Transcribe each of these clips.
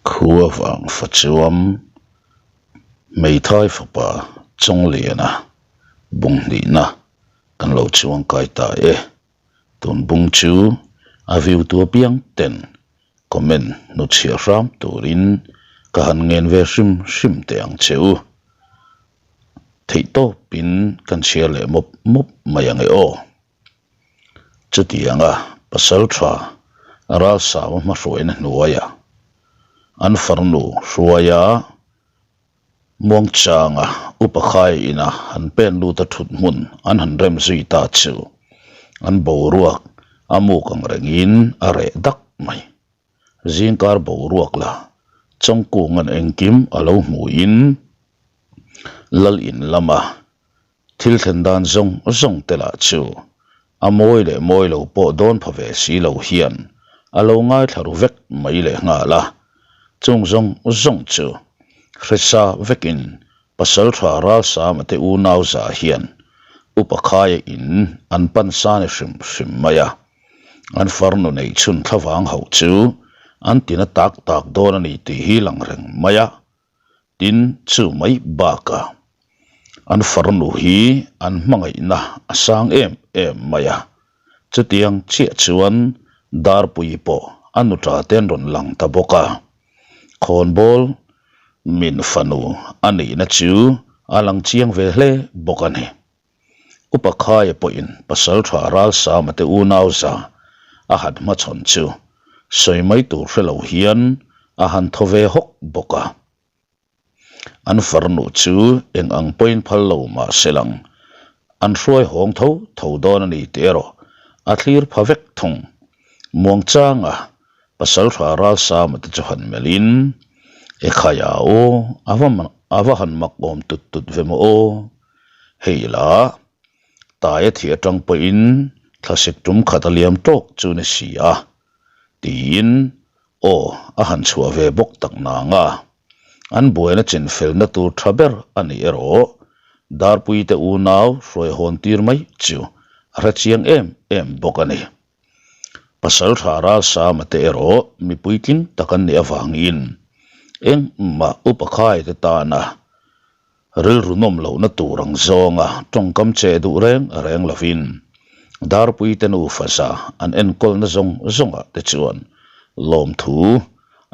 Khua vang fa chuam hmeithai fapa Chawngliana bung hnihna kan lo chuangkai ta e. Tun bung chu a view tu apiang ten comment hnuchhiah hram turin ka han ngen ve hrim hrim teh ang che u. Theihtawpin kan chhiar leh mawp mawp mai ang e aw. Chutianga pasal tha ralsama hmahruaina hnuaia an farnu hruaia muangchanga upa khai ina han pen lut a thut hmun an han rem zui ta chu an boruak a muk ang rengin a reh dak mai. Zingkar boruak la Chawngkung an engkim a lo hmuhin lal in lama Thil thlen dan zawng zawng te lah chu a mawi leh mawi lo pawh dawn pha ve si lo hian a lo ngaithla ru vek mai leh nghal a. Chung zawng zawng chu hresa vekin Pasaltha Ralsama te unau za hian Upa Khaia in an pan sa ni hrim hrim mai a. An farnu nei chhun thlavang hauh chu an tina tak tak dawn a ni tih hi lang reng mai a. Tin, chu mai bakah an farnu hi an hmangaihna a sang em em mai a, chutiang chiah chuan Darpui pawh a nuṭa te an rawn lang ta bawk a, khawnbawl min fanu a nihna chu a lang chiang ve hle bawk a ni. Upa Khaia pawhin Pasalṭha Ralsama te unau za a han hmachhawn chu sawi mai tur hre lo hian a han thaw ve hawk bawk a. An farnu chu eng ang pawhin phal lo mah se lang, an hruai hawng tho tho dawn a ni tih erawh a thlir pha vek thung. Muangchanga Pasalṭha Ralsama te chu han melhin, E Khaia aw, a va han mak awm tut tut ve maw aw? Hei la, taia thih atang pawhin thlasik tum khat a liam tawk chu ni si a, tiin aw a han chhuah ve bawk tak nang a. An buaina chinfelna tur tha ber a nih erawh Darpuite unau hruai hawn tir mai chu a hre chiang em em bawk a ni. Pasaltha Ralsama te erawh mipui tling tak an nih avangin engmah upa khaite tana Rilru nawm lohna tur ang zawnga tawngkam che duh reng reng lovin Darpuite nufa za an enkawlna zawng zawngah te chuan lawmthu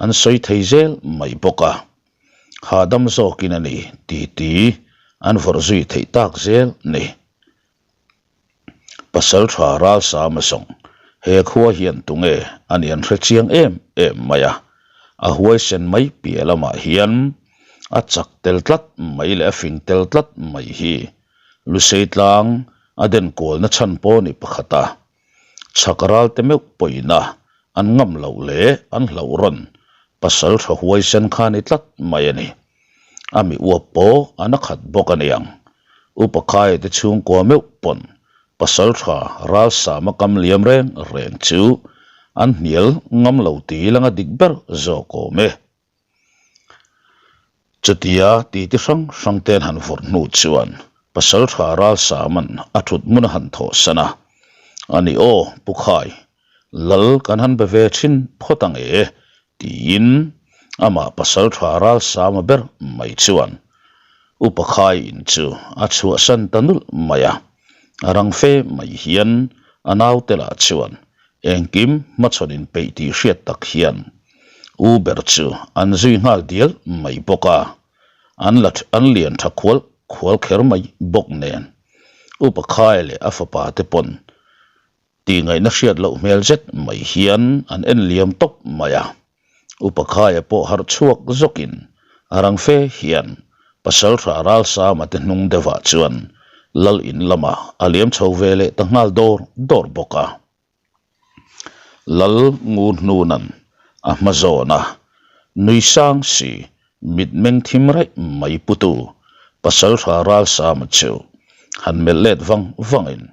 an sawi thei zel mai bawk a, hahdam zawkin a ni ti ti an vawrh zui theih tak zel ni. Pasaltha Ralsama zawng he khua hian tunge a ni an hre chiang em em mai a, a huaisen mai piah lamah hian a chak tel tlat mai leh a fing tel tlat mai hi Lusei tlang a den kualna chhan pawh ni pakhat a, chhak ral te meuh pawhin a an ngam loh leh an hlauh rawn pasaltha huaisen kha ni tlat mai a ni. A mi uap pawh a na khat bawk a niang. Upa Khaia te chhungkua meuh pawn pasaltha Ralsama kam liam reng reng chu an hnial ngam lo ti langa dik ber zawk awm e. Chutia titi hrang hrang ten han vawrh hnu chuan pasaltha Ralsama'n a thut hmun a han thawhsan a, A ni aw, Pu Khai, Lal kan han be ve thin phawt ang e, tiin amah pasaltha Ralsama ber mai chuan Upa Khai in chu a chhuahsan ta nulh mai a. A rang fe mai hian a naute lah chuan engkim hmachhawn inpeih tih hriat tak hian U ber chu an zui nghal dial mai bawk a, an la an lian tha khual khual kher mai bawk nen Upa Khai leh a fapa te pawn Tih ngaihna hriat loh hmel zet mai hian an en liam tawp mai a. Upa Khaia pawh harh chhuak zawkin a rang fe hian Pasaltha Ralsama te hnung deuhah chuan Lal in lamah a liam chho ve leh ta nghal dawr dawr bawk a. Lal ngur hnunan a hma zawn a, nui sang si mitmeng thim raih mai putu Pasaltha Ralsama chu han melh let vang vangin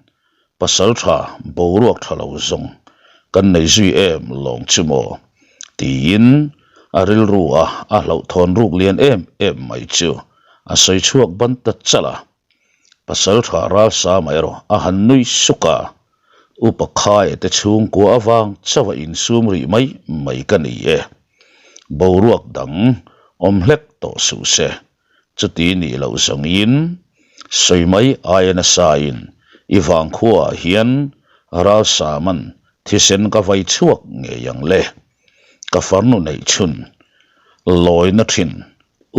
Pasal tha boruak tha lo zawng kan nei zui em lawng chu maw? tiin a rilru a a hlauhthawn ruk lian em em mai chu a sawi chhuak ban ta chalh a. Pasal tha Ralsama erawh a han nui suk a, Upa Khaia te chhungkua avang chauh a insum rih mai mai ka ni e. Boruak dang awm hlek tawh suh se. Chuti nih loh zawngin sawi mai aia nasain i vangkhuaah hian ralsaman thisen ka vai chhuak ngei ang le. Ka farnu neih chhun lawina thin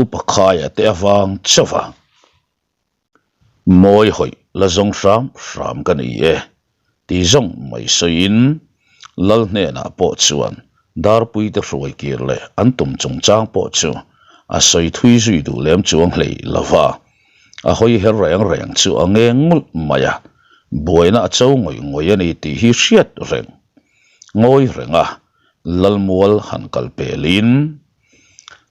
upa khaia te avang chauh a. Mawi hawih la zawng hram hram ka ni e, ti zawng mai sawiin Lal hnenah pawh chuan Darpuite hruai kir leh an tum chungchang pawh chu a sawi thui zui duh lem chuang hlei lo va, a hawi her reng reng chu a ngeng ngulh mai a, buaina a cho ngawih ngawih a ni tih hi hriat reng ngawi reng a, Lalmual han kal pelin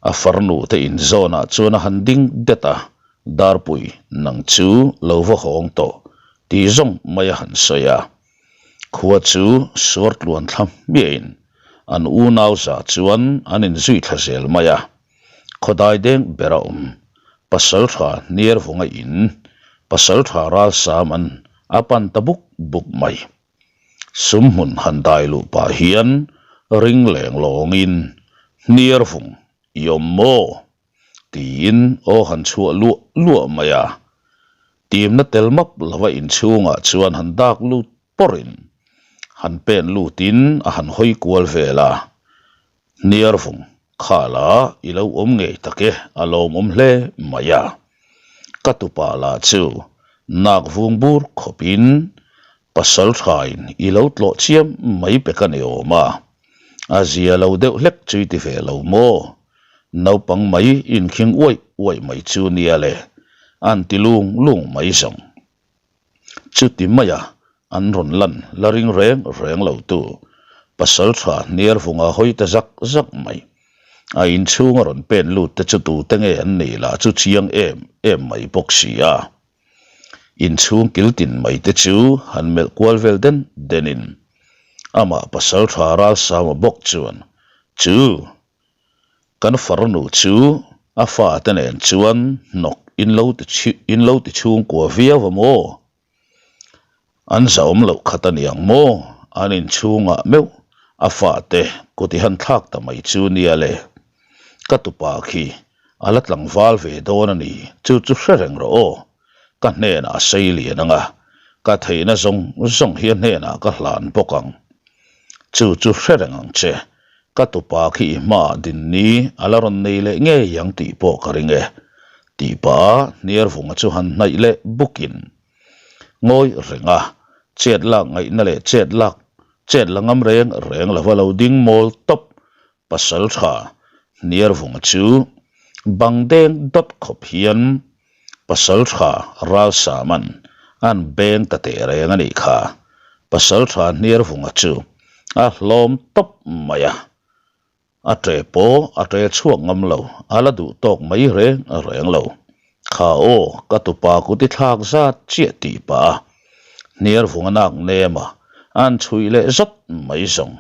A farnu te inzawnah chuan a han ding det a, Darpui, nang chu lo va hawng tawh, tih zawng mai a han sawi a. Khua chu suar tluan thla hmiahin an unau za chuan an inzui thla zel mai a. Khawdai deng ber a awm, Pasaltha Hniarvunga in Pasaltha Ralsam-an a pan ta buk buk mai. Sumhmun han dai luh pah hian ring leng lawngin hniar vung i awm maw? tiin aw han chhuah luah luah mai a. Timna tel map lova inchhungah chuan han dak lut pawrhin han pen lutin a han hawi kual vel a. Hniar vung khala i lo awm ngei tak e, a lawmawm hle mai a. Ka tupa lah chu nak vung bur khawpin pasal thain i lo tlawh chiam mai pek a ni awm a. A zia lo deuh hlek chu i ti ve lo maw? Naupang mai inkhing uaih uaih mai chu nia le, an ti lung lung mai zawng. Chuti maia an rawn lan la ring reng reng lo tu pasal tha hniar vunga hawi ta zak zak mai. A inchhung a rawn pen lut te chu tute nge an nih lah chu chiang em em mai bawk si a. Inchhung kil tin mai te chu han melh kual vel den den in amah pasal tha Ralsama bawk chuan chu Kan farnu chu a fate nen chuan hnawk in lo ti in lo ti chhungkua viau a maw? An zahawm loh khat a niang maw? An inchhungah meuh a fate kut i han thlak ta mai chu nia le. Ka tupa khi a la tlangval ve dawn a ni, chu chu hre reng rawh aw. Ka hnenah a sei lian ang a, ka theihna zawng zawng hi a hnenah ka hlan bawk ang. Chu chu hre reng ang che, ka tupa khi i hmaah din ni a la rawn nei leh ngei ang tih pawh ka ring e, tih pah Hniarvunga chu han hnaih leh bukin ngawi reng a, chet lak ngaihna leh chet lak chet la ngam reng reng lova lo ding mawl tawp Pasal tha Hniarvunga chu bang deng dawt khawp hian Pasal tha Ralsaman an beng ta teh reng a nih kha. Pasal tha Hniarvunga chu a hlawm tawp mai a, a ṭe pawh a ṭe chhuak ngam lo, a la duh tawk mai reng reng lo. Kha aw, ka tupa kut i thlak zat chiah tih pah a, Hniarvunga nak nem a, an chhuih leh zawt mai zawng.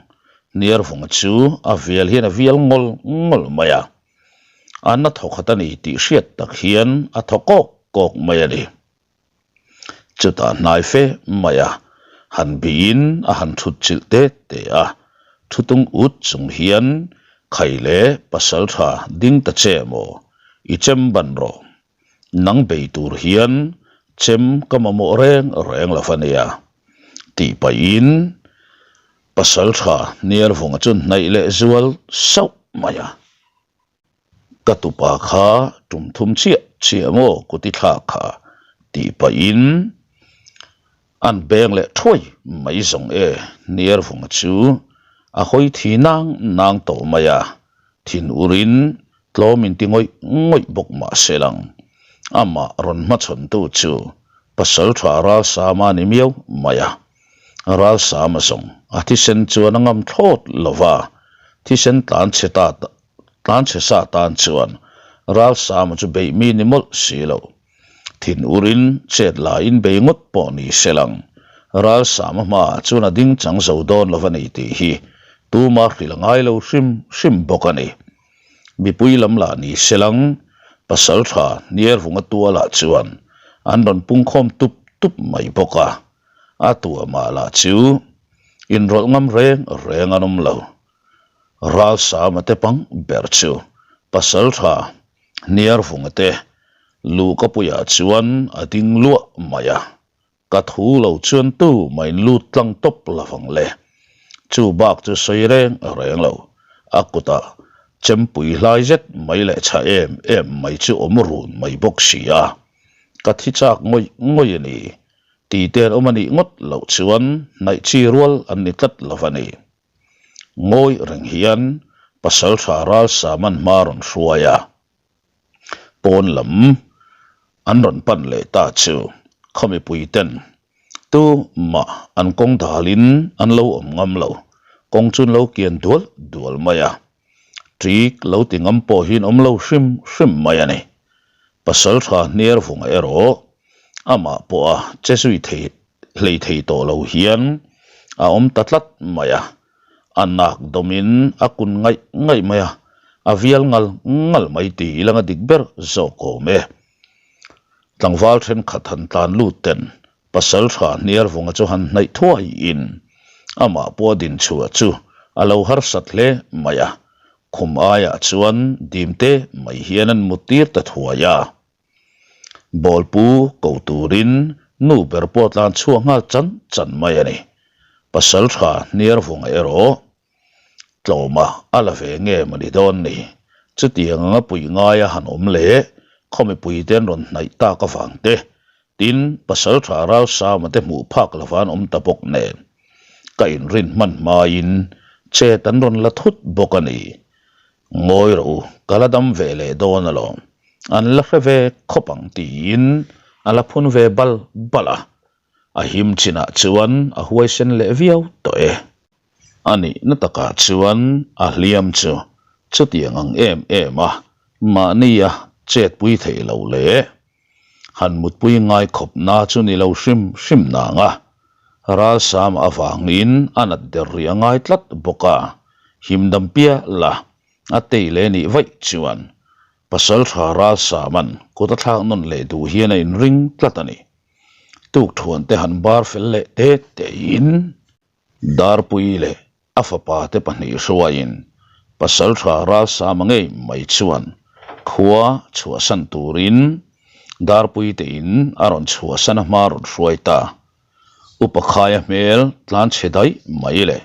Hniarvunga chu a vial hian a vial ngawl ngawl mai a, a na thaw khat a ni tih hriat tak hian a thaw kawk kawk mai a ni. Chutah hnai fe mai a, han bihin a han thut chilh te te a, thutung ut chung hian Khai leh pasal tha ding ta che maw, i chem ban rawh. Nang bei tur hian chem ka mamawh reng reng lo va nia, tih pahin pasal tha Hniarvunga chu hnaih leh zual sauh mai a. Ka tupa kha tum thum chiah chiah maw kut i thlak kha tih pahin an beng leh thuai mai zawng e Hniarvunga chu a hawi thi nang nang tawh mai a, thin urin tlawm in ti ngawih ngawih bawk mah se lang. Amah rawn hmachhawntu chu pasal tha Ralsama ni miau mai a. Ralsama zawng a thisen chuan a ngam thlawt lo va, thisen tlan chhe ta tlan chhe sa tan chuan Ralsama chu beih mi ni mawlh si lo. Thin urin chet laiin bei ngawt pawh ni se lang. Ralsama hmaah chuan a ding chang zo dawn lo va ni tih hi tuma hrilh a ngai lo hrim hrim bawk a ni. Mipui lam lah ni se lang, pasal tha Hniarvunga tualah chuan an rawn pungkhawm tup tup mai bawk a. A tuamah lah chu inrawlh ngam reng reng an awm lo. Ralsama te pang ber chu Pasaltha Hniarvunga te luhkapuiah chuan a ding luah mai a. Ka thu lo chuan tu mah in lut tlang tawp lovang le. Chu bak chu sawi reng reng lo. A kutah chempui hlai zet mai leh chha em em mai chu awm run mai bawk si a. Ka thi chak ngawih ngawih a ni. Ti te an awm a nih ngawt loh chuan hnaih chi rual an ni tlat lo a ni. Ngawi reng hian Pasaltha Ralsaman hma rawn hruai a. Pawn lam an rawn pan leh ta chu khaw mipui ten tu mah an kawng dalin an lo awm ngam lo, kawng chu an lo kian dual dual mai a, ṭik lo ti ngam pawh hi an awm lo hrim hrim mai a ni. Pasalṭha Hniarvunga erawh amah pawha che zui thei hlei thei tawh lo hian a awm ta tlat mai a, a nak dawmin a kun ngaih ngaih mai a, a vial ngal ngal mai ti ilang a dik ber zawk awm e. Tlangval thenkhat han tlan lut ten pasal tha Hniarvunga chu han hnaih thuaiin amah pawh a din chhuah chu a lo harsat hle mai a, khum aiah chuan dimte mai hian an mut tir ta thuai a. Bawlpu ko turin nu ber pawh tlan chhuak nghal chan chan mai a ni. Pasal tha Hniarvunga erawh tlawma a la ve nge maw ni dawn ni? Chutiang anga puih ngaia han awm leh khaw mipuite an rawn hnaih tak avang te, tin pasal tha Ralsama te hmuh phak lova an awm ta bawk nen ka inrin hman hmain chet an rawn la thut bawk a ni. Ngawi rawh u, ka la dam ve leh dawn alawm, an la hre ve khawp ang tiin a la phun ve bal bal a, a him chinah chuan a huaisen leh viau tawh e. A nihna takah chuan a hliam chu chutiang ang em em a, mahnia chetpui theih loh leh han mutpui ngai khawp na chu ni lo hrim hrim nang a, ralsam avangin a nat der rih a ngai tlat bawk a, himdam piah la a tei leh nih vaih chuan Pasaltha Ralsaman kut a thlak nawn leh duh hian a inring tlat a ni. Tukthuan te han bar fel leh te tein Darpui leh A fapa te pahnih hruaiin Pasaltha Ralsama ngei mai chuan khua chhuahsan turin Darpui te in a rawn chhuahsan a hma rawn hruai ta. Upa Khaia hmel tlan chhe daih mai le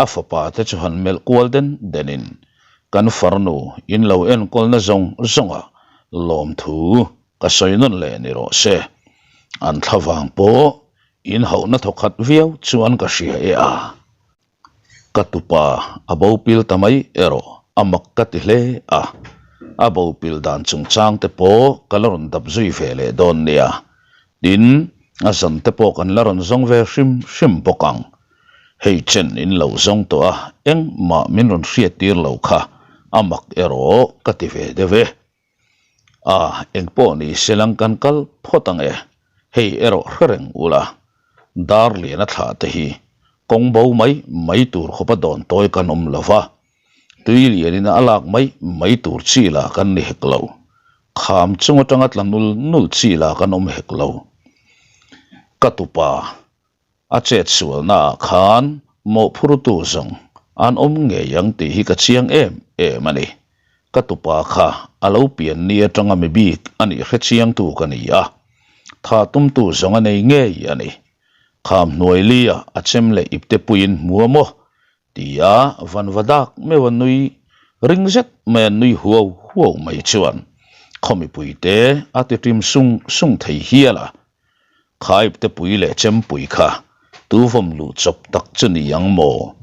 a fapa te chu han melh kual den denin kan farnu in lo enkawlna zawng zawnga lawmthu ka sawi nawn leh ni rawh se. An thlavang pawh In hauhna thawkhat viau chuan ka hria e a, ka tupa a bo pil ta mai erawh a mak ka ti hle a, a bo pil dan chungchang te pawh ka la rawn dap zui ve leh dawn nia, tin a zan te pawh kan la rawn zawng ve hrim hrim bawk ang. Hei chen in lo zawng tawh a, engmah min rawn hriattir lo kha a mak erawh ka ti ve deuh e. A, engpawh ni selang kan kal phawt ang e, hei erawh hre reng ula, dar lian a thlah te hi kawng bo mai mai tur khawpa dawn tawi kan awm lo va, tui lianin a lak mai mai tur chi lah kan ni hek lo, kham chung atanga tla nul nul chi lah kan awm hek lo. Ka tupa. A chet sualnaah khan mawhphurtu zawng an awm ngei ang tih hi ka chiang em em a ni. Ka tupa kha a lo pian ni atanga mi bik a nih hre chiangtu ka ni a, tha tumtu zawng a nei ngei a ni. Kham hnuai lia a chem leh ipte puiin hmu a maw? Tia vanva dak meuh a nui ring zet mai a nui huau huau mai chuan khaw mipuite a ti ṭim sung sung thei hial a. Khaipte pui leh chempui kha tu vawm luh chawp tak chu ni ang maw?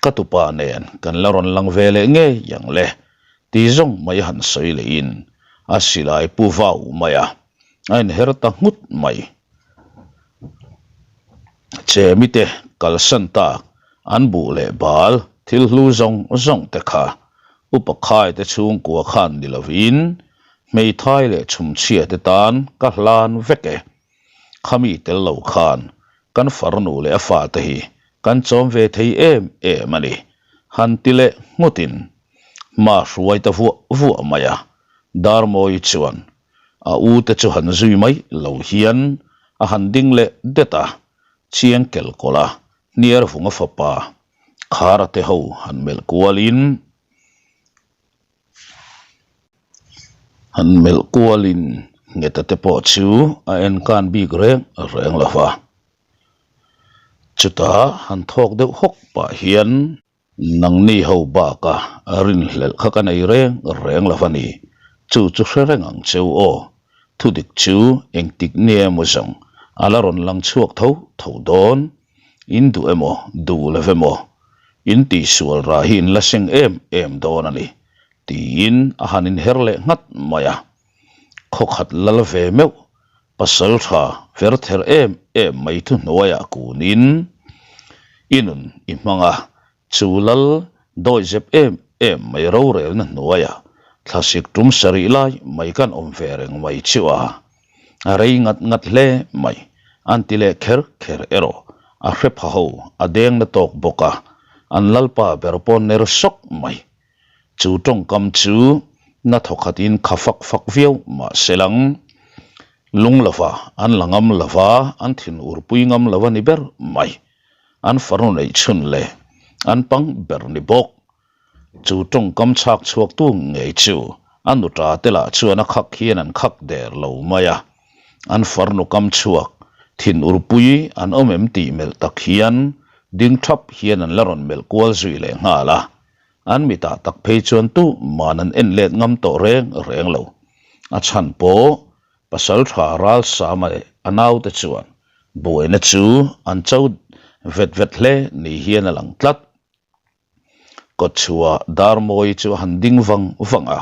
Ka tupa nen kan la rawn lang ve leh ngei ang le ti zawng mai han sawi lehin a silai pu vau mai a, a inher ta nghut mai. Chemite kalsan tak an buh leh bal thil hlu zawng zawng te kha upa khaite chhungkua khan ni lovin Hmeithai leh chhumchhia te tan ka hlan vek e. Khami tel lo khan kan farnu leh a fate hi kan chawm ve thei em em a ni. Han ti leh nghutin hma hruai ta vuah vuah mai a. Darmawi chuan a u te chu han zui mai lo hian a han ding leh det a, chiang kel kawlh a, hniar vunga fapa. Khara te ho han melh kualin han melh kualin Ngheta te pawh chu a en kan bik reng reng lo va. Chutah han thawk deuh hawk pah hian. Nangni ho baka rinhlelh kha ka nei reng reng lo va ni. Chu chu hre reng ang cheu aw. Thudik chu engtik nge emaw zawng a la rawn lang chhuak tho tho dawn. In duh emaw, duh lo emaw, in tihsual rah hi in la seng em em dawn a ni, tiin a han inher leh nghat mai a. Khawkhat lal ve meuh, pasal tha ver ther em em mai thuhnuaiah kunin i nun i hmang a, Chu lal dawihzep em em mai rorelna hnuaiah thlasik tum sarih lai mai kan awm ve reng mai chu a, a rei ngat ngat hle mai. An ti leh kher kher erawh a hre pha ho a deng na tawk bawk a, an lalpa ber pawh ner sawk mai. Chu tawngkam chu na thawkhatin kha fak fak viau mah se lang. Lung lova an la ngam lova an thin urpui ngam lo a ni ber mai. An farnu neih chhun leh an pang ber ni bawk. Chu tawngkam chhak chhuaktu ngei chu a nuta te lah chuan a khak hian an khak der lo mai a. An farnu kam chhuak thin urpui an awm em tih melh tak hian ding thap hian an la rawn melh kual zui leh nghal a. An mitah tak phei chuan tuman an en let ngam tawh reng reng lo. A chhan pawh Pasal tha ral sama leh a naute chuan buaina chu an cho vet vet hle ni hian a lang tlat. Kawtchhuah Darmawi chu a han ding vang vang a,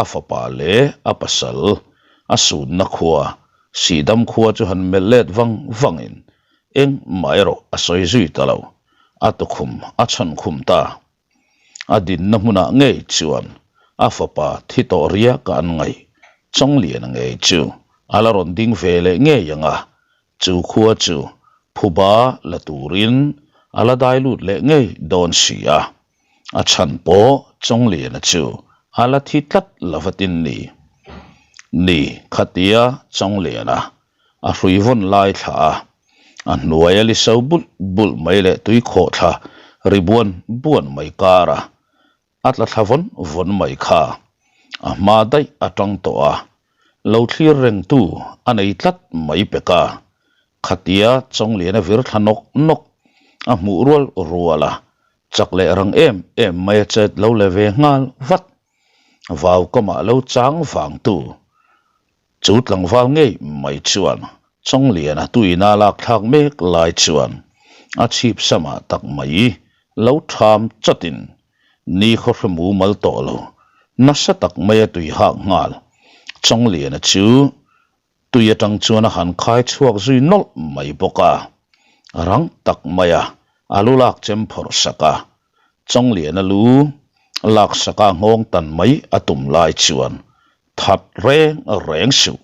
a fapa leh a pasal a sunna khua Sihdam khua chu han melh let vang vangin engmah erawh a sawi zui ta lo, a tukhum a chhan khum ta. A dinna hmunah ngei chuan a fapa thi tawh riaka an ngaih Chawngliana ngei chu a la rawn ding ve leh ngei ang a, chu khua chu phuba la turin a la dai lut leh ngei dawn si a. A chhan pawh Chawngliana chu a la thi tlat lo vatin ni. Ni khatia Chawngliana A hrui vawn lai thla a, a hnuai a li so bulh bulh mai leh tui khawh thla ri buan buan mai kar a, a tla thla vawn vawn mai kha. A hma daih atang tawh a, lo thlir reng tu a nei tlat mai pek a, khatia Chawnglian a vir thla nawk nawk a hmuh rual rual a, chak leh rang em em mai a chet lo le ve nghal vat. Vau kamah lo chang vang tu Chu tlangval ngei mai chuan Chawngliana tuina lak thlak mek lai chuan a chhip samah tak mai lo tham chatin ni khaw hre mumal tawh lo nasa tak maia tui hak nghal. Chawngliana chu tui atang chuan a han khai chhuak zui nawlh mai bawk a, rang tak maia a lu lak chem phawrh sak a, Chawngliana lu lak saka nghawng tan mai a tum lai chuan That reng reng suh,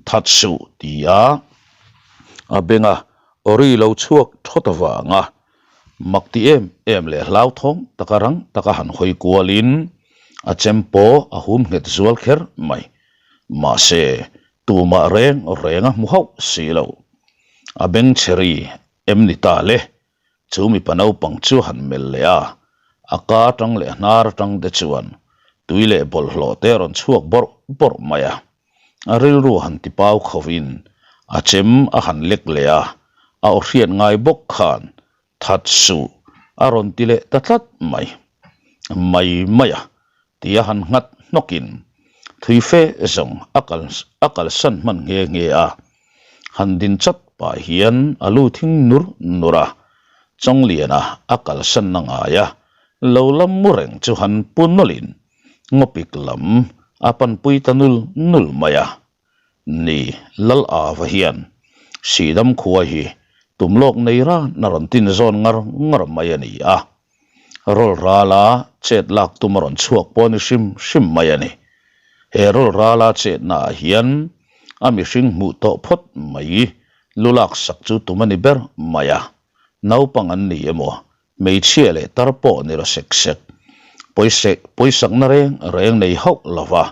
that suh ti a a benga awri lo chhuak thawt avanga mak ti em em leh hlauthawng taka rang taka han hawi kualin a chem pawh a hum nghet zual kher mai. Mahse, tumah reng reng a hmu hauh si lo. A beng chhe ri em ni ta le? Chu mipa naupang chu han melh leh a, a ka atang leh hnar atang te chuan tui leh bawlhhlawh te a rawn chhuak bawrh bawrh mai a. A rilru han ti pau khovin a chem a han lek leh a, a aw hriat ngai bawk khan that suh a rawn ti leh ta tlat mai. Mai mai a, tia han nghat hnawkin thui fe zawng a kal a kalsan hman nghe nghe a. Han din chat pah hian a lu thing nur nur a, Chawngliana a kalsan na ngai a, lo la mu reng chu han pu nawlhin ngawpik lam a panpui ta nul nul mai a. Ni, Lal Ava hian Sihdam khua hi tum lawk nei ran a rawn tin zawn ngar ngar mai a ni a. Rawl rala chet lak tum a rawn chhuak pawh a ni hrim hrim mai a ni. He rawl rala chetna ah hian a mihring hmuh tawh phawt mai lu lak sak chu tum a ni ber mai a. Naupang an ni emaw, hmeichhia leh tar pawh ni rawh sek sek. Pawise pawisakna reng reng nei hauh lova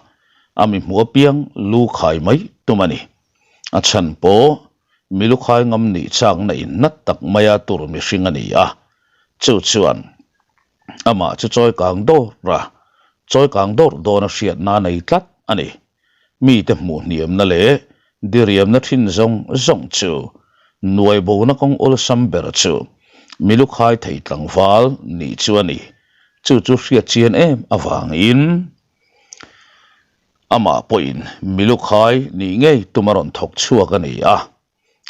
a mi hmuh apiang lu khai mai tum a ni. A chhan pawh mi lu khai ngam nih chakna in nat tak maia tur mihring a ni a, chu chuan. Amah chu chawi kang dawr a, chawi kang dawr dawn a hriatna a nei tlat a ni. Mite hmuh hniamna leh diriamna thin zawng zawng chu nuai bona kawng awlsam ber chu mi lukhai thei tlangval nih chu a ni. Chu chu hriat chian em avangin amah pawhin mi lukhai nih ngei tum a rawn thawk chhuak a ni a.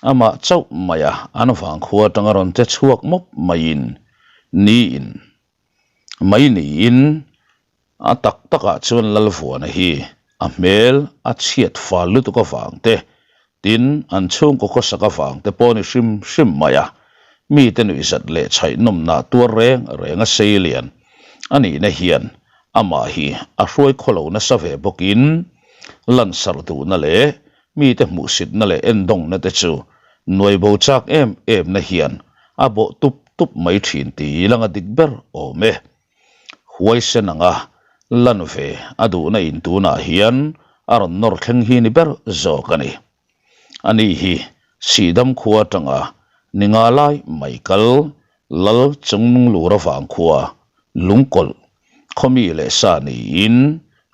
Amah chauh maia an vangkhua atanga rawn che chhuak mawp maiin niin mai niin a tak takah chuan Lalvuana hi a hmel a chhiat fal lutuk avang te, tin an chhungkaw khawsak avang te pawh ni hrim hrim mai a, mite nuihzat leh chhaihnawmnah tuar reng reng a sei lian a nihna hian amah hi a hruai khawlo nasa ve bawkin lansarh duhna leh Mite hmuhsitna leh endawngna te chu nuai bo chak em em na hian a bawh tup tup mai thin tih lang a dik ber awm e. Huaisen anga lan ve a duhna in tunah hian a rawn nawr thleng hi ni ber zawk a ni. Ani hi Sihdam khua atanga ni nga lai mai kal Lal Chungnunglur avang khua Lungkawlh Khawmi leh sa niin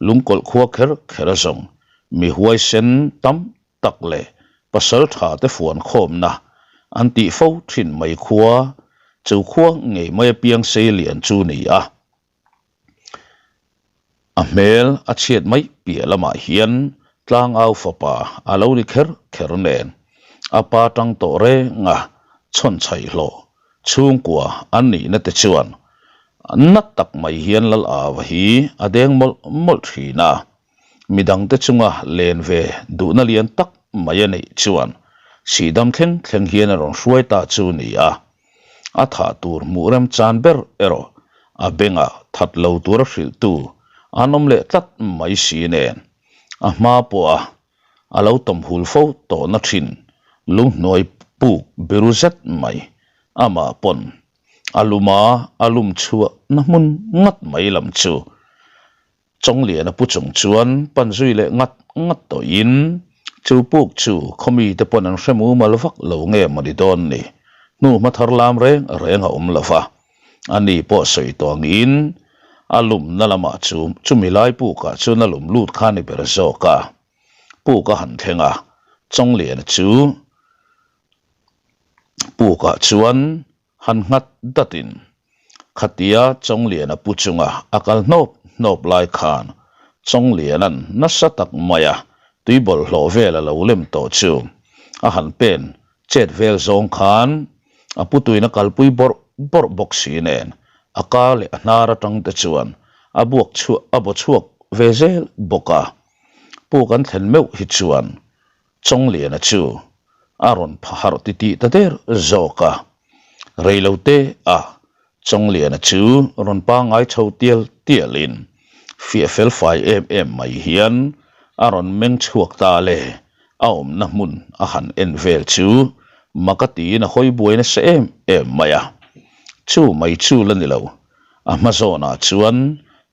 Lungkawlh khua kher kher a zawng mi huaisen tam tak leh pasal tha te fuan khawmna an tih fo thin mai khua chu khua ngei mai apiang sei lian chu ni a. A hmel a chhiat mai piah lamah hian tlangau fapa a lo ni kher kher nen a pa tang tawh reng a chhawn chhaih hlawh chhungkua an nihna te chuan Na tak mai hian Lal Ava hi a deng mawlh mawlh thin a, midangte chunga len ve duhna lian tak mai a neih chuan Sihdam thleng thleng hian a rawn hruai ta chu ni a. A thah tur hmuh remchan ber erawh a bengah that lo tura hrilhtu an awm leh tlat mai si nen a hma pawha a lo tawmhul fo tawhna thin lunghnuai puk biru zet mai amah pawn A lum a, a lum chhuah na hmun ngat mai lam chu Chawngliana pu chung chuan pan zui leh ngat ngat tawhin chu puk chu khawmi te pawn an hre mumal vak lo nge mawni dawn ni, hnu hma thar lam reng reng a awm lo va, a ni pawh sawi tawh angin a lumna lamah chu chumi lai pukah chuan a lum lut kha ni ber zawk a, puk a han thleng a, Chawngliana chu Pukah chuan han nghat datin khatia Chawngliana pu chunga a kal hnawp hnawp lai khan Chawngliana'n nasa tak maia tui bawlhhlawh vel a lo lem tawh chu a han pen chet vel zawng khan a pu tuin a kalpui bawrh bawrh bawk si nen a ka leh a hnar atang te chuan a buak chhuah a baw chhuak ve zel bawk a. Puk an thlen meuh hi chuan Chawngliana chu a rawn pha harh titih ta der zawk a, reilote a Chawngliana chu rawn pangngai chho tial tialin fiah fel fai em em mai hian a rawn meng chhuak ta le, a awmna hmun a han en vel chu mak a tiin a hawi buai nasa em em mai a, chu mai chu la ni lo, a hma zawnah chuan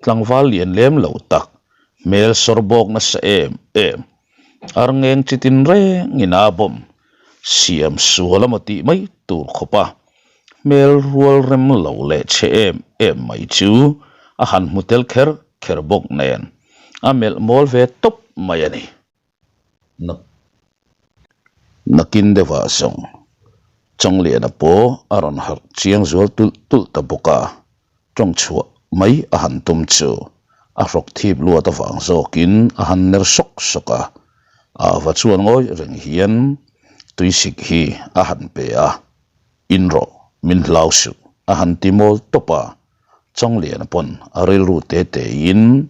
tlangval lian lem lo tak hmel sawr bawk nasa em em. Arngeng chi tin rengin a bawm siam sual a maw tih mai tur khawp a, hmel rual rem lo leh chhe em em mai chu a han hmu tel kher kher bawk nen a melh mawl ve tawp mai a ni. Nakin deuhah zawng Chawngliana pawh a rawn harh chiang zual tulh tulh ta bawk a, Tawng chhuah mai a han tum chu a hrawk thip luat avang zawkin a han ner sawk sawk a, Ava chuan ngawi reng hian tuisik hi a han pe a, In rawh, min hlau suh a han ti mawl tawp a, Chawngliana pawn a rilru te tein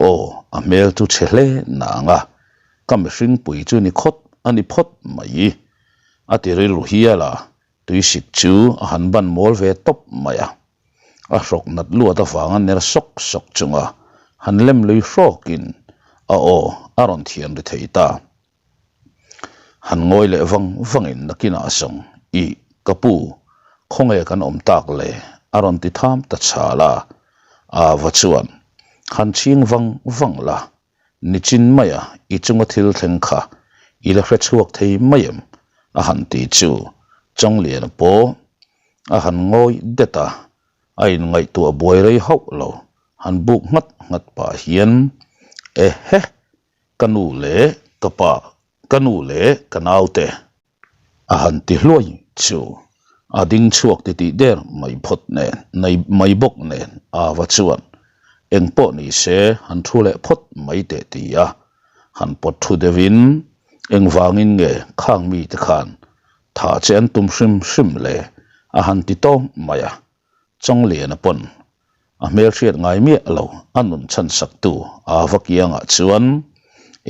aw a hmel chu chhe hle nang a, ka mihring pui chu ni khawt a ni phawt mai a ti rilru hial a, Tuisik chu a han ban mawl ve tawp mai a, a hrawk nat luat avanga ner sawk sawk chunga han lem lui hrawkin a aw a rawn thian ri thei ta. Han ngawi leh vang vangin nakinah zawng, Ih, ka pu, khawnge kan awm tak le? a rawn ti tham ta chhal a, Ava chuan, Han chhing vang vang la, Nichin maia i chunga thil thleng kha i la hre chhuak thei mai em? a han ti chu Chawngliana pawh a han ngawi det a. A inngaihtuah buai rei hauh lo, han buk nghat nghat pah hian, Ehe! Ka nu leh ka pa, ka nu leh ka naute. A han ti hluai chu a ding chhuak titih der mai phawt nen, nei mai bawk nen Ava chuan eng pawh ni se han thu leh phawt mai teh ti a, han pawt thu deuhin engvangin nge khang mite khan tha che an tum hrim hrim le a han ti tawng mai a, Chawngliana pawn a hmelhriat ngai miah lo a nun chhan saktu Ava kiangah chuan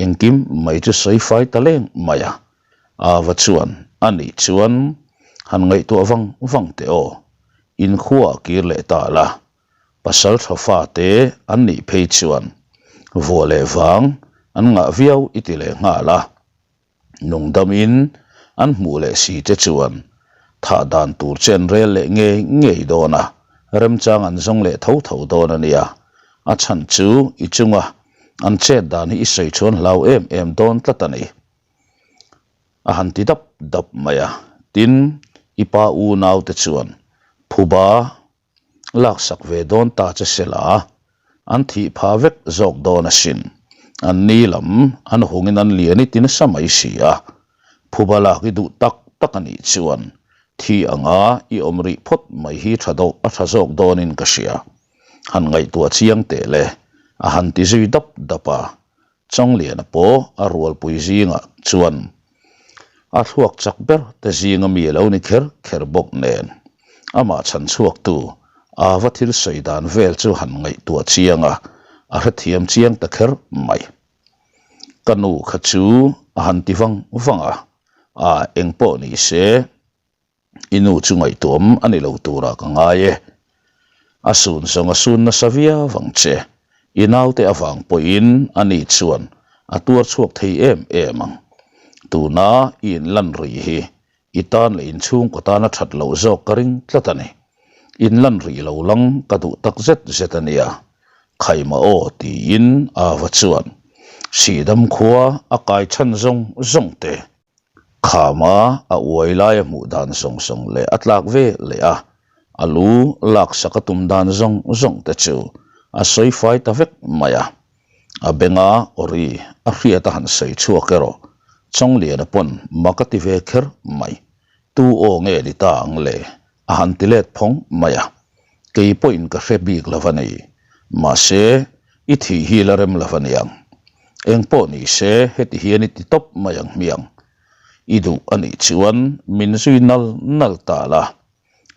engkim mai chu sawi fai ta leng mai a, Ava chuan a nih chuan han ngaihtuah vang vang teh aw, inkhuaah kir leh ta la, pasal tha fate an nih phei chuan vuah leh vang an ngah viau i ti leh nghal a. Nungdamin an hmuh leh si te chuan thah dan tur che an rel leh ngei ngei dawn a, remchang an zawng leh tho tho dawn a nia. A chhan chu i chunga an chet dan hi i sawi chuan hlau em em dawn tlat a ni. A han ti dap dap mai a, tin, i pa unaute chuan phuba laksak ve dawn ta che sela, an thih phah vek zawk dawn asin. An ni lam an hungin an lian i ti nasa mai si a, phuba lak i duh tak tak a nih chuan thi anga i awm rih phawt mai hi tha dawh a tha zawk dawnin ka hria. Han ngaihtuah chiang teh le, a han ti zui dap dap a, Changliana pawh a rualpui zingah chuan a thluak chak ber te zinga mi a lo ni kher kher bawk nen amah chhan chhuaktu Ava thil sawi dan vel chu han ngaihtuah chiang a, a hrethiam chiang ta kher mai. Ka nu kha chu a han ti vang vang a, a engpawh ni se, I nu chu ngaihtuam a ni lo turah ka ngai e. A sun zawng a sun nasa viau ang che. I naute avang pawhin ani chuan a tuar chhuak thei em em ang. Tuna i inlan rih hi i tan leh inchhungkaw tan a that loh zawk ka ring tlat a ni. Inlan rih lo lang ka duh tak zet zet a nia. Khaima aw tiin Ava chuan Sihdam khua a kai chhan zawng zawng te Khama a uai lai a hmuh dan zawng zawng leh a tlak ve leh a, a lu laksak a tum dan zawng zawng te chu a sawi fai ta vek mai a. A benga awri a hriat a han sawi chhuak erawh Chawngliana pawn mak a ti ve kher mai. Tu aw nge ni ta ang le? A han ti let phawng mai a. Kei pawhin ka hre bik lo a ni. Mahse, i thih hi la rem lo a niang. Eng pawh ni se, heti hian i ti tawp mai ang hmiang. I duh a nih chuan min zui nal nal ta la.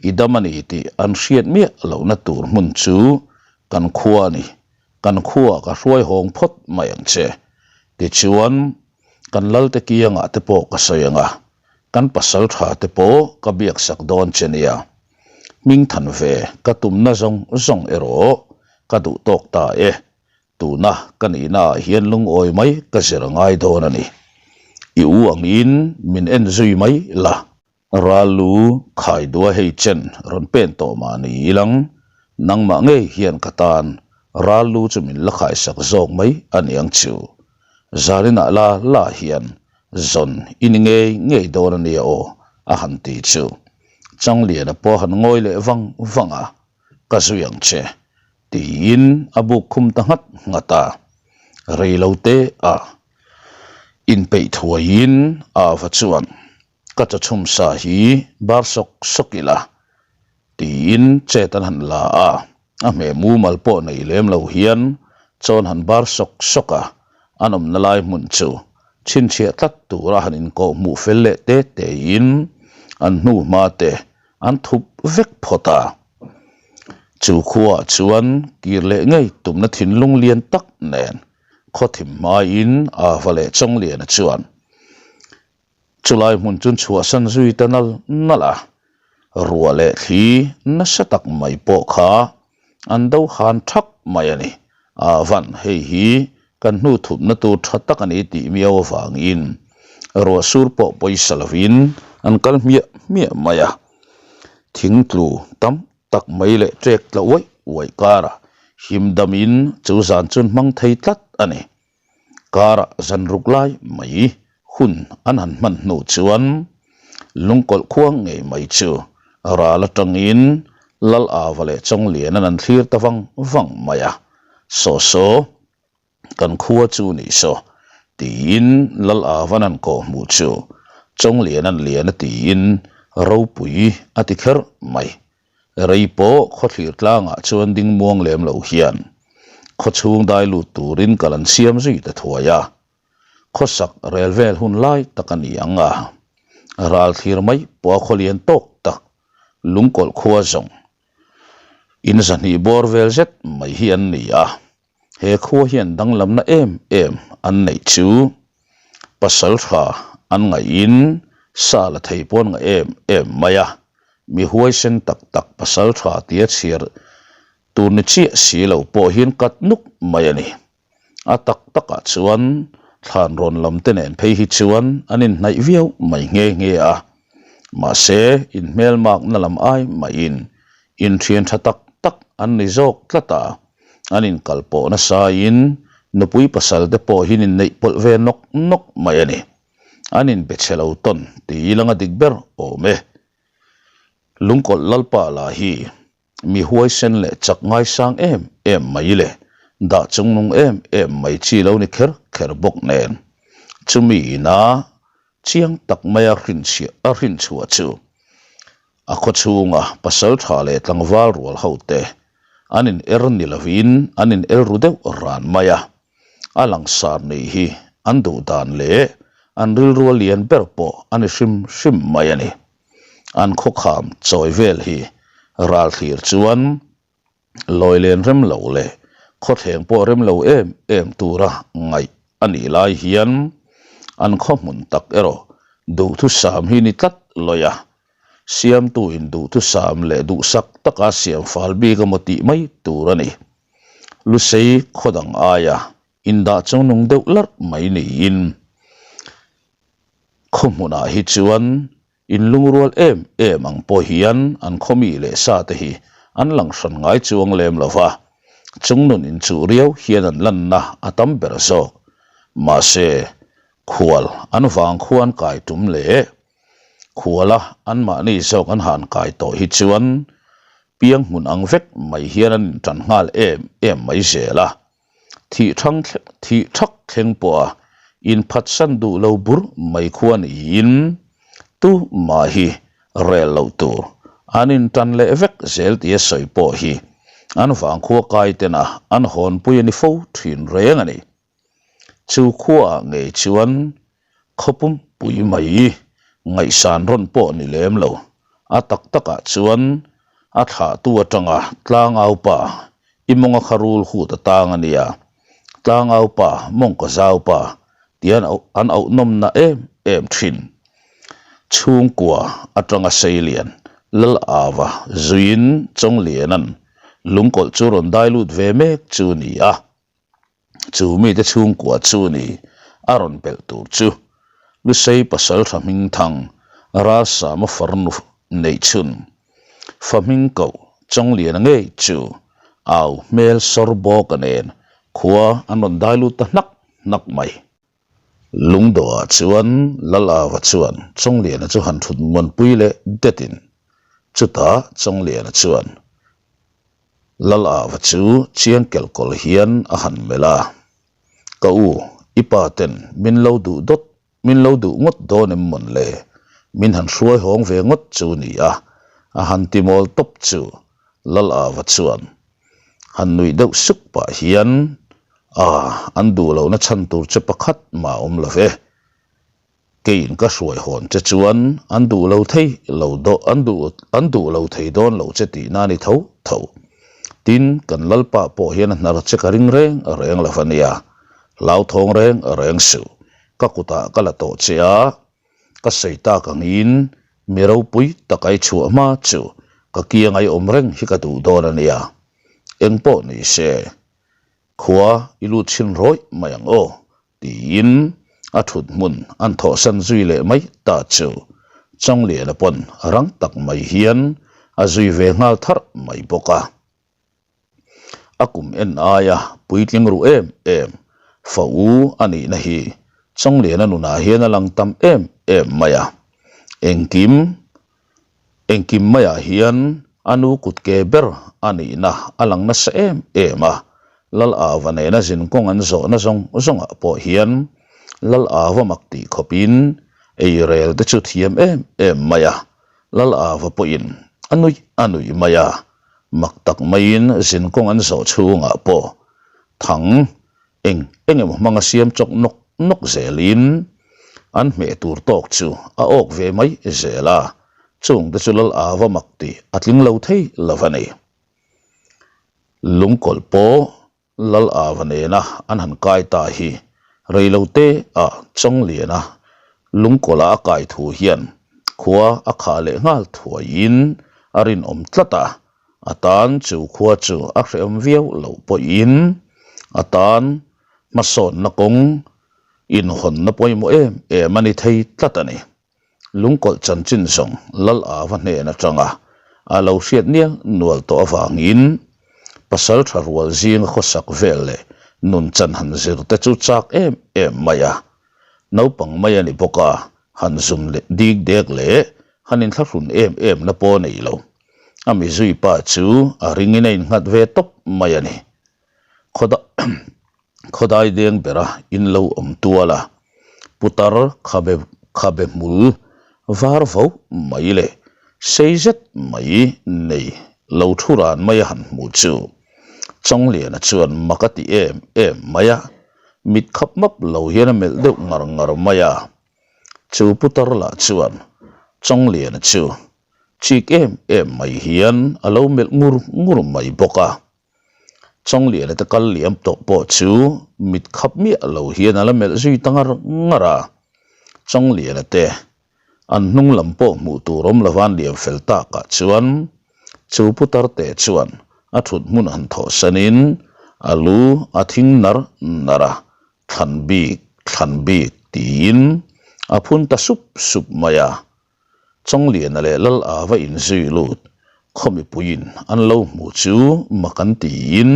I dam a ni tih an hriat miah lohna tur hmun chu kan khua a ni. Kan khuaah ka hruai hawng phawt mai ang che. Tichuan, kan Lalte kiangah te pawh ka sawi ang a. Kan pasal tha te pawh ka biak sak dawn che nia. Hming than ve ka tumna zawng zawng erawh ka duh tawk ta e. Tuna ka nihna ah hian lungawi mai ka zir a ngai dawn a ni. I u angin min en zui mai la. Ral lu khai dua hei chen rawn pen tawh mah ni ilang, nangmah ngei hian ka tan ral lu chu min la khaisak zawk mai a niang chu. Zarinah la la hian Zawn i ni ngei ngei dawn a nia aw, a han ti chu. Changliana pawh a han ngawi leh vang vang a, Ka zui ang che, tiin a buk khum ta nghat nghat a. Rei lo te a inpeih thuaiin Ava chuan, Ka chawchhum sa hi bar sawk sawk ila, tiin chet an han la a. A hmeh mumal pawh nei lem lo hian chawn han bar sawk sawk a, an awmna lai hmun chu chhinchhiah tlat tura han inkawh hmuh fel leh te tein an hnu hma te an thup vek phawt a. Chu khuaah chuan kir leh ngei tumna thinlung lian tak nen khawthim hmaiin Ava leh Chawngliana chuan Chulai hmun chu chhuahsan zui ta nal nal a, ruah leh thli nasa tak mai pawh kha an do han thak mai a ni. Ah van, hei hi kan hnu thupna tur tha tak a ni tih miau avangin ruah sur pawh pawisa lovin an kal hmiah hmiah mai a. Thing tlu tam tak mai leh ṭek tla uaih uaih karah him damin chu zan chu an hmang thei tlat a ni. Karah zan ruk lai mai hun an han hman hnu chuan lungkawlh khuang ngei mai chu ral atangin Lal Ava leh Chawngliana'n an thlir ta vang vang mai a, Saw saw, kan khua chu ni saw, tiin Lal Ava'n an kawh hmuh chu Chawngliana'n lian a tiin ropui a ti kher mai. Rei pawh khawthlir tlangah chuan ding muang lem lo hian khawchhung dai lut turin kal an siam zui ta thuai a. Khawsak rel vel hun lai tak a ni ang a, ral thlir mai pawh a khawlian tawk tak lungkawlh khua zawng in zahnih bawr vel zet mai hi an ni a, he khua hian danglamna em em an neih chu pasal tha an ngaihin sa la thei pawn ngaih em em mai a, mi huaisen tak tak pasal tha tia chhiar tur ni chiah si lo pawh hian kat nuk mai a ni. A tak takah chuan thlan rawn lam te nen phei hi chuan an inhnaih viau mai nghe nghe a. Mahse, inhmelmakna lam ai mahin inthian tha tak tak an ni zawk tlat a, an inkalpawh nasain nupui pasal te pawh hian inneih pawlh ve nawk nawk mai a ni. An inbe chhe lo tawn ti ilang a dik ber awm e. Lungkawlh Lalpa lah hi Mi huaisen leh chak ngaisang em em mai le, dah chungnung em em mai chi lo ni kher kher bawk nen. Chumi ina chiang tak maia hrinchhiah a hrinchhuah chu a khawchhunga pasal tha leh tlangval rual ho te an in er ni lovin an in el ru deuh ran mai a, a langsar nih hi an duh dan leh an rilru a lian ber pawh a ni hrim hrim mai a ni. An khawkham chawi vel hi ral thlir chuan lawi len rem lo leh khawthleng pawh rem lo em em tura ngaih a nih lai hian an khaw hmun tak erawh duhthusam hi ni tlat lawi a, siamtuin duhthusam leh duhsak taka siam fal bik emaw tih mai tur a ni. Lusei khaw dang aia indah chungnung deuh larh mai niin Khaw hmunah hi chuan in lungrual em em ang pawh hian an khaw mi leh sa te hi an lang hran ngai chuang lem lo va, chungnun inchuh riau hian an lanna a tam ber zawk. Mahse, khual an vang khuan kai tum leh khuala anmahni zawk an han kai tawh hi chuan piang hmun ang vek mai hian an intan nghal em em mai zel a. Thih thang thih thak thleng pawha inphatsan duh lo bur mai khua niin tu mah hi rel loh tur an intan leh vek zel tia sawi pawh hi an vangkhua kai tena an hawnpui a ni fo thin reng a ni. Chu khuaah ngei chuan khaw pumpui mai ngaihsan rawn pawh ni lem lo. A tak takah chuan a thlahtu atanga tlangaupa i mawnga kha rul hut a tang a nia, tlangaupa mawngkaw zaupa tian an auh nawmna em em thin. Chhungkua atanga Seilian Lal Ava zuiin Chawngliana'n lungkawlh chu rawn dai lut ve mek chu ni a. Chu mite chhungkua chu ni a rawn belh tur chu Lusei pasal tha hmingthang Ralsama farnu neih chhun fa hming koh Chawngliana ngei chu au hmel sawr bawka nen khua an rawn dai lut ta hnak hnak mai. Lungdawhah chuan Lalava chuan Chawngliana chu han thut muanpui leh detin chutah Chawngliana chuan Lalava chu chiang kelkawl hian a han melh a, Ka u, i pa ten min lo duh dawt, min lo duh ngawt dawn em mawn le? Min han hruai hawng ve ngawt chu ni a, a han ti mawl tawp chu Lalava chuan han nuih deuh suk pah hian, A, an duh lohna chhan tur che pakhat mah awm lo ve. Keiin ka hruai hawn che chuan an duh lo thei lo daw an duh an duh lo thei dawn lo che tihna a ni tho tho. Tin, kan Lalpa pawh hian a hnar che ka ring reng reng lo va nia. Hlauthawng reng reng suh. Ka kutah ka la tawh che a, ka sawi tak angin mi ropui tak ai chhuah hma chu ka kiang ai awm reng hi ka duh dawn a nia. Engpawh ni se, khua i lut chhin rawih mai ang aw. Tiin a thut hmun an thawhsan zui leh mai ta chu Chawngliana pawn rang tak mai hian a zui ve nghal tharh mai bawk a. A kum en aia puitling ruh em em fa u a nihna hi Chawngliana nunah hian a lang tam em em mai a. Engkim engkim maiah hian. A nu kutke ber a nihna a lang nasa em em a, Lal Ava nena zinkawng an zawhna zawng zawngah pawh hian Lal Ava mak tih khawpin ei rel te chu thiam em em mai a, Lal Ava pawhin a nuih a nuih mai a, mak tak maiin zinkawng an zawh chhungah pawh thang eng eng emaw hmanga siam chawk nawk nawk zelin an hmeh tur tawk chu a awk ve mai zel a, chungte chu Lal Ava mak tih a tling lo thei lo a ni. Lungkawlh pawh Lal Ava nena an han kai ta hi reilote ah Chawngliana lungkawlha a kai thu hian khua a khah leh nghal thuaiin a rinawm tlat a, a tan chu khua chu a hrehawm viau loh pawhin a tan hmasawnna kawng inhawnna pawimawh em em a ni thei tlat a ni. Lungkawlh chanchin zawng Lal Ava hnen atanga a lo hriat nial nual tawh avangin pasal tha rual zinga khawsak vel leh nun chan han zir te chu chak em em mai a. Naupang mai a ni bawk a, han zum leh dik dek leh han inthlahrun em em na pawh a nei lo. A mizui pa chu a ringin a innghat ve tawp mai a ni. Khawdai deng bera in lo awm tual a, putar khabe khabe hmul var vo mai leh sei zet mai nei lo thu ran mai a han hmuh chu Chawngliana chuan mak a ti em em mai a, mit khap map lo hian a melh deuh ngar ngar mai a. Chu putar lah chuan Chawngliana chu chik em em mai hian a lo melh ngur ngur mai bawk a. Chawngliana te kal liam tawh pawh chu mit khap miah lo hian a la melh zui ta ngar ngar a. Chawngliana te an hnung lam pawh hmuh tur awm lova an liam fel takah chuan chu putar te chuan a thut hmun han thawh sanin a lu a thing nar nar a, thlan bik thlan bik tiin a phun ta sup sup mai a. Chawngliana leh Lal Ava inzui lut khaw mipuiin an lo hmu chu mak an tiin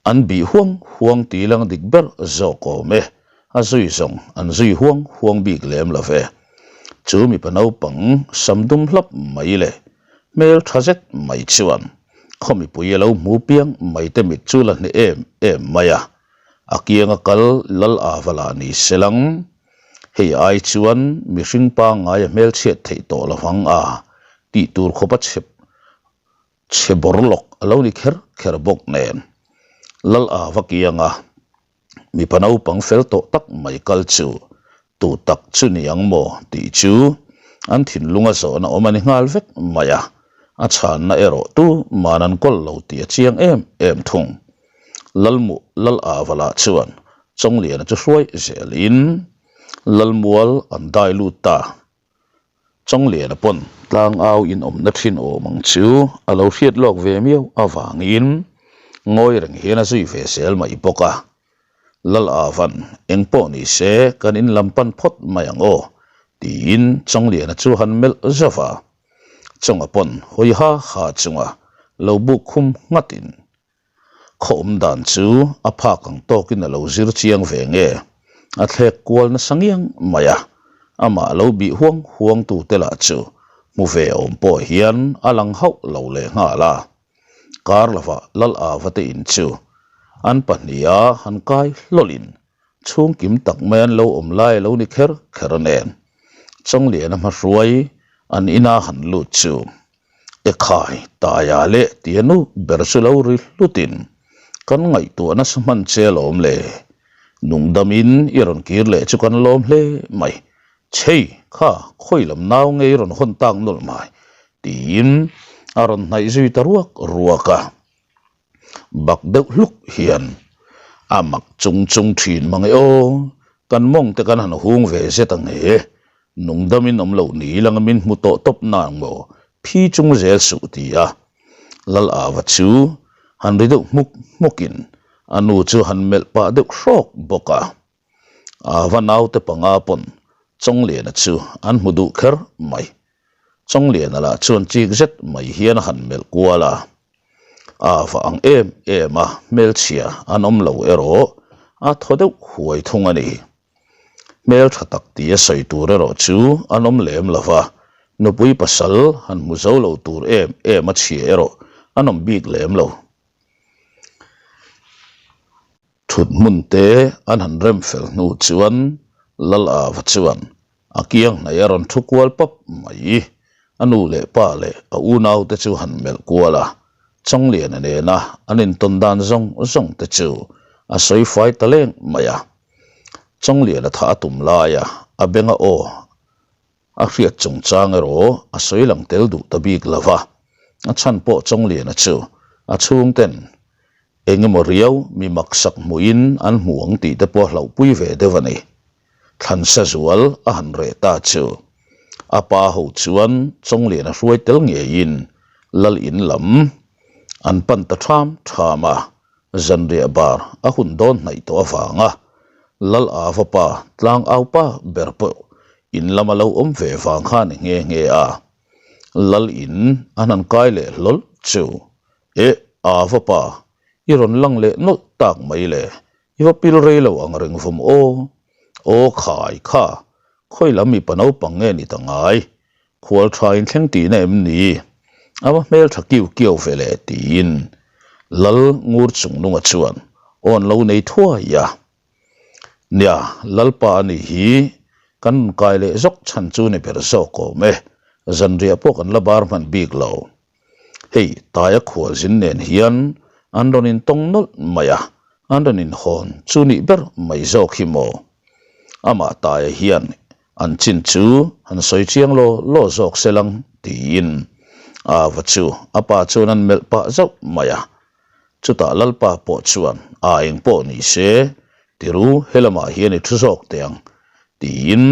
an bih huang huang tih lang dik ber zawk awm e, a zui zawng an zui huang huang bik lem lo ve. Chu mipa naupang sam dum hlap mai leh hmel tha zet mai chuan khaw mipui a lo hmu piang mai te mit chu la hneh em em mai a, a kianga kal Lal Ava lah ni se lang. Hei ai chuan mihring pangngai a hmelchhiat theih tawh lo vang a tih tur khawp a chhe chhe bawr lawk a lo ni kher kher bawk nen. Lal Ava kianga mipa naupang fel tawh tak mai kal chu tu tak chu ni ang maw tih chu an thinlunga zawhna awm a ni nghal vek mai a, a chhanna erawh tu man an kawl lo tih a chiang em em thung. Lalmu Lal Ava lah chuan Chawngliana chu hruai zelin Lalmual an dai lut ta. Chawngliana pawn tlangau inawmna thin awm ang chu a lo hriat lawk ve miau avangin ngawi reng hian a zui ve zel mai bawk a. Lal Avan eng pawh ni se kan in lam pan phawt mai ang aw tiin Chawngliana chu han melh zauh a. Chawnga pawn hawi ha ha chunga lo buk khum nghatin Khaw awm dan chu a phak ang tawkin a lo zir chiang ve nge? A thlek kual nasa ngiang mai a, amah lo bih huang huang tute lah chu hmu ve awm pawh hian a lang hauh lo leh nghal a. Kar lovah Lal Ava te in chu an pahniha han kai hlawlhin chhungkim tak mai an lo awm lai a lo ni kher kher nen Chawngliana hmahruai an ina han lut chu Ekhai, Taia leh tia nu ber chu lo ri hlutin kan ngaihtuah nasa hman che alawm le. Nungdamin i rawn kir leh chu kan lawm hle mai. Chhei, kha, khawi lam nau nge i rawn hawn tak nawlh mai? tiin a rawn hnaih zui ta ruak ruak a. Bak deuh hluk hian a mak chung chung thin mang e aw, kan mawng te kan han hung ve zet ang e, nungdamin awm loh ni langa min hmu tawh tawp nang maw, phi chung zel suh ti a. Lal Ava chu han ri deuh hmuk hmukin a nu chu han melh pah deuh hrawk bawk a. Ava naute panga pawn Chawngliana chu an hmu duh kher mai. Chawngliana lah chuan chik zet mai hian a han melh kual a. Ava ang em em a, hmelchhia an awm lo erawh a thaw deuh huai thung a ni. Hmeltha tak tia sawi tur erawh chu an awm lem lo va. Nupui pasal han hmu zo lo tur em em a chhia erawh an awm bik lem lo. Thut hmun te an han rem fel hnu chuan Lal Ava chuan a kiang hnaih a rawn thu kual pap mai. A nu leh pa leh a unau te chu han melh kual a, Chawngliana nena an intawn dan zawng zawng te chu a sawi fai ta leng mai a. Chawngliana thah a tum laia a benga aw A hriat chungchang erawh a sawi lang tel duh ta bik lo va, a chhan pawh Chawngliana chu a chhungten eng emaw riau mi maksak hmuhin an hmu ang tih te pawh a hlauhpui ve deuh a ni. Thlansa zual a han reh ta chu a pa ho chuan Chawngliana hruai tel ngeiin Lal in lam an pan ta ṭham ṭham a. Zanriah bar a hun dawn hnaih tawh avanga Lal Ava pa tlang au pa ber pawh in lama lo awm ve vang kha a ni nghe nghe a. Lal in an han kai leh hlawl chu, Eh, Ava pa, i rawn lang leh nawlh tak mai le, i va pil rei lo ang reng vawm aw. Aw khai kha, khawi lam mipa naupang nge ni ta ngai, Khual tha in thleng tihna em ni? A va hmel tha kiu kiau ve le tiin Lal ngur chung nunga chuan awn lo nei thuai a. Nia, Lalpa a nih hi kan rawn kai leh zawk chhan chu ni ber zawk awm e, zanriah pawh kan la bar hman bik lo. Hei, Taia khualzin nen hian an rawn intawng nawlh mai a, an rawn inhawn chu nih ber mai zawk hi maw? Amah Taia hian an chin chu han sawi chiang law law zawk se lang tiin Ava chu a pa chuan an melh pah zauh mai a. Chutah Lalpa pawh chuan a eng pawh ni se, tiru helamah hian i thu zawk teh ang tiin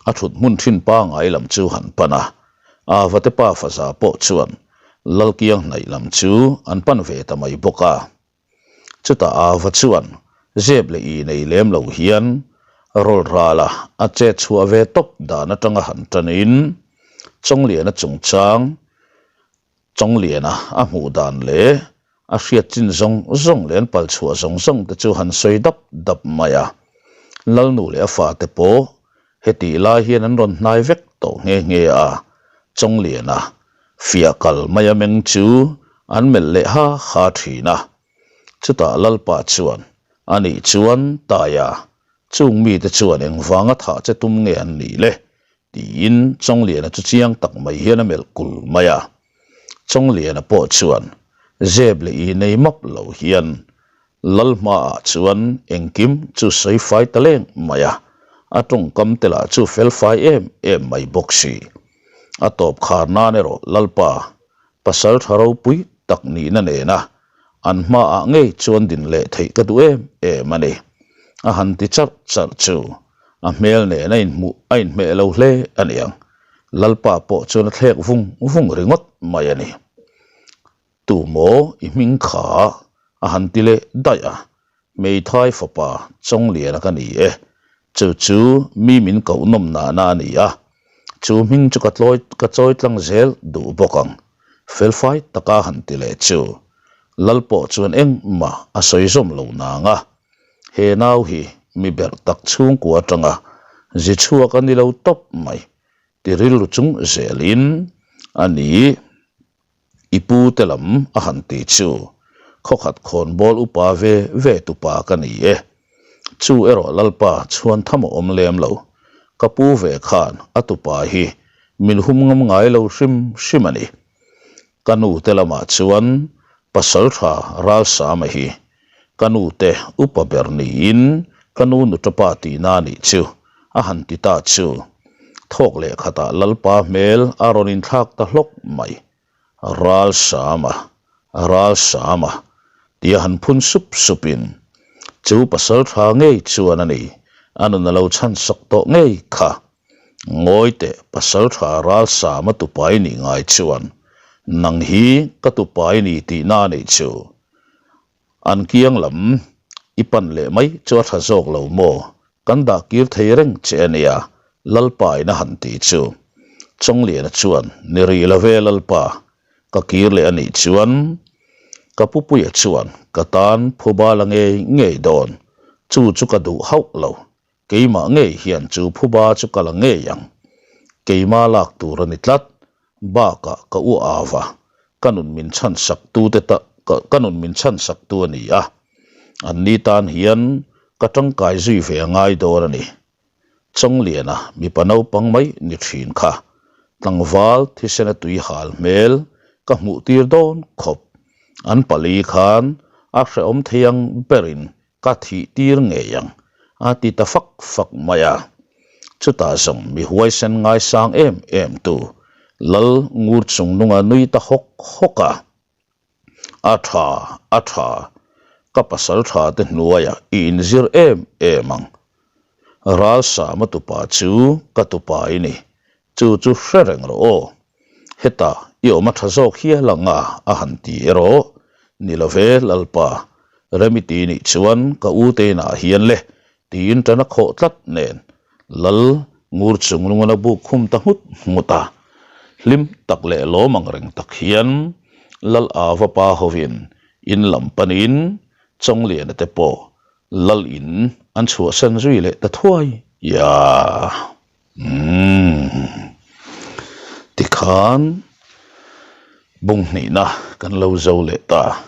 A thut hmun thin pangai lam chu han pan a, Ava te pa faza pawh chuan Lalkiang hnaih lam chu an pan ve ta mai bawk a. Chutah Ava chuan zep leh i nei lem lo hian rawl rala a chet chhuah ve tawp dan atanga han tanin Chawngliana chungchang Chawngliana a hmuh dan leh a hriat chin zawng zawng leh an pal chhuah zawng zawng te chu han sawi dap dap mai a. Lalnu leh a fate pawh hetih lai hian an rawn hnai vek tawh nghe nghe a, Chawngliana fiah kal mai a meng chu an melh leh ha ha thin a. Chutah Lalpa chuan, Anih chuan Taia, chung mite chuan engvanga thah che tum nge an nih le? Tiin Chawngliana chu chiang tak mai hian a melh kul mai a. Chawngliana pawh chuan zep leh i nei map lo hian Lal hmaah chuan engkim chu sawi fai ta leng mai a, a tawngkam te lah chu fel fai em em mai bawk si. A tawp khar nan erawh Lalpa pasal tha ropui tak nihna nena an hmaah ngei chuan din leh theih ka duh em em a ni. A han ti charh charh chu a hmel nen a inhmuh a inhmeh lo hle a niang. Lalpa pawh chuan a thlek vung vung ringawt mai a ni. Tu maw i hming kha a han ti leh daih a, Hmeithai fapa Chawngliana ka ni e, chu chu mi min koh nawm nahna a ni a, chu hming chu ka tlawi ka chawi tlang zel duh bawk ang, felfai taka han ti leh chu Lal pawh chuan engmah a sawi zawm lo nang a, he nau hi mi berh tak chhungkua atanga zi chhuak a ni lo tawp mai ti rilru chung zelin a ni. I pu te lam a han ti chu khawkhat khawnbawl upa ve ve tupa ka ni e. Chu erawh Lalpa chhuan tham a awm lem lo. Ka pu ve khan a tupa hi min hum ngam ngai lo hrim hrim a ni. Ka nu te lamah chuan pasal tha Ralsama hi ka nu te upa ber niin ka nu nutapa tihna a nih chu a han ti ta chu. Thawk leh khatah Lalpa hmel a rawn inthlak ta hlawk mai. Ralsama, Ralsama tia han phun sup supin chu pasal tha ngei chuan a ni, a nun a lo chhansak tawh ngei kha. Ngawi teh pasal tha Ralsama tupai nih ngai chuan nang hi ka tupai ni tihna a nih chu. An kiang lam i pan leh mai chu a tha zawk lo maw? Kan dah kir thei reng che a nia, Lalpa in a han ti chu. Chawngliana chuan, Ni rih lo ve Lalpa, ka kir leh a nih chuan ka pupuia chuan ka tan phuba la ngei ngei dawn, chu chu ka duh hauh lo, Keimah ngei hian chu phuba chu ka la ngei ang. Keima lak tur a ni tlat. Bakah ka u ava, ka nun min chhan sak tu te ta ka nun min chhan sak tu a ni a. An ni tan hian ka tangkai zui ve a ngai dawn a ni. Chawngliana mipa naupang mai ni thin kha tlangval thisena tui hal hmel ka hmuh tir dawn khawp. An pali khan a hrehawm thei ang berin ka thih tir ngei ang a ti ta fak fak mai a. Chutah zawng mi huaisen ngaisang em em tu Lal Ngur Chungnunga nui ta hawk hawk a. A tha, a tha, ka pasal tha te hnuaiah i inzir em em ang. Ralsama tupa chu ka tupa i ni, chu chu hre reng rawh aw. Hetah i awm a tha zawk hial ang a, a han ti erawh. Ni lo ve, Lalpa, rem i ti nih chuan ka u te inah hian le, tiin tan a khawh tlat nen Lal ngur chung lungan a buk khum ta nghut nghut a. Hlim tak leh lawm ang reng tak hian Lal Ava pa hovin in lam panin Chawngliana te pawh Lal in an chhuahsan zui leh ta thuai ia. Umm. Tikhan bung hnihna kan lo zo leh ta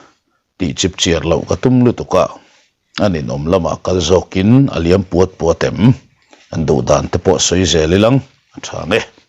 tih chip chiar loh ka tum lutuk a. A ninawm lamah kal zawkin a liam puat puat em? An duh dan te pawh sawi zel ilang a tha nge.